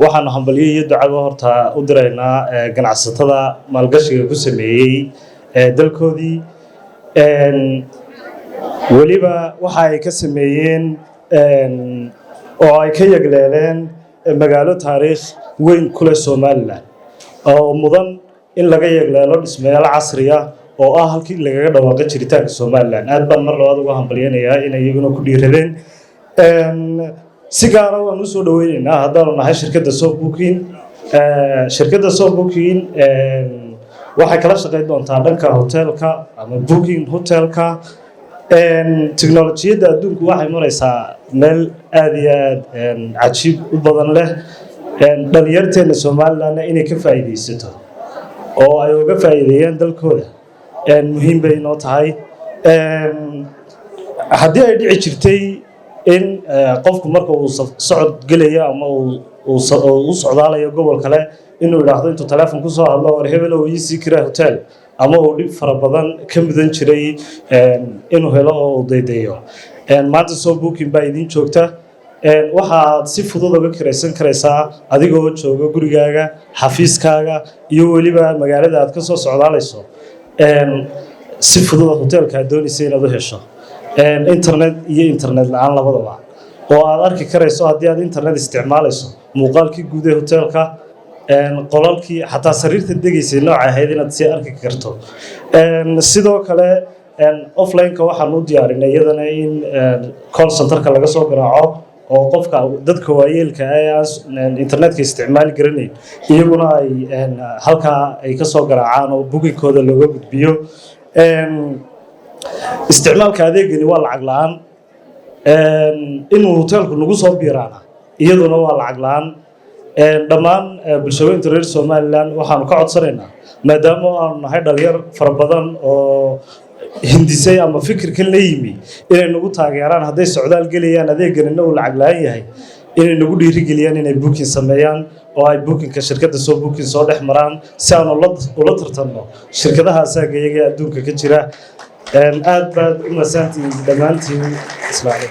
Waxaanu hambalyo iyo ducaba horta u diraynaa ganacsatada maalgashiga ku sameeyey dalkoodii. Weliba waxa ay ka sameeyeen oo ay ka yagleeleen magaalo taariikh weyn ku leh Somaliland oo mudan in laga yagleelo dhismayaal casriya oo ah halkii lagaga dhawaaqay jiritaanka Somaliland. Aad baan mar labaad uga hambalyanayaa inay iyaguna ku dhiiradeen. Si gaara waan usoo dhaweyneynaa haddaanu nahay shirkadda So Booking. Shirkadda So Booking waxay kala shaqeyn doontaa dhanka hotelka ama booking hotelka. Teknolojiyadda adduunku waxay maraysaa meel aada iyo aad cajiib u badan leh. Dhalinyarteena Somalilandna inay ka faa'iidaysato oo ay uga faa'iideeyaan dalkooda muhiim bay inoo tahay. Haddii ay dhici jirtay in qofku marka uu socod gelayo ama uu u socdaalayo gobol kale inuu idhaahdo intuu teleefon kusoo hadlo, "War hebelow, ii sii kira hotel," ama uu dhib fara badan ka mudan jiray inuu helo oo uu daydayo, maanta So Booking baa idiin joogta. Waxaad si fudud uga kiraysan karaysaa adigoo jooga gurigaaga, xafiiskaaga iyo weliba magaalada aad ka soo socdaalayso. Si fudud hoteelka aad doonaysa inaad u hesho, internet iyo internet la-aan labadaba, oo aad arki karayso haddii aad internet isticmaalayso muuqaalkii guud ee hoteelka, qolalkii, xataa sariirta degaysay nooca ahayd inaad sii arki karto. Sidoo kale offline-ka waxaan u diyaarinay iyadana in call centerka laga soo garaaco oo qofka dadka waayeelka ah ee aan internetka isticmaali garanayn iyaguna ay halkaa ay ka soo garaacaan oo bookingkooda looga gudbiyo. Isticmaalka adeegani waa lacag la-aan. Inuu hoteelku nagu soo biiraana iyaduna waa lacag la-aan. Dhammaan bulshooyinka reer Somaliland waxaanu ka codsanaynaa, maadaama aanu nahay dhalinyar fara badan oo hindisay ama fikirkan la yimi, inay nagu taageeraan hadday socdaal gelayaan, adeeganina uu lacag la-aan yahay, inay nagu dhiirigeliyaan inay booking sameeyaan oo ay bookingka shirkadda So Booking soo dhex maraan si aanu ula tartanno shirkadaha asaaga iyaga ee adduunka ka jira. Aad baad u mahadsantihiin dhammaantiin. Islaam.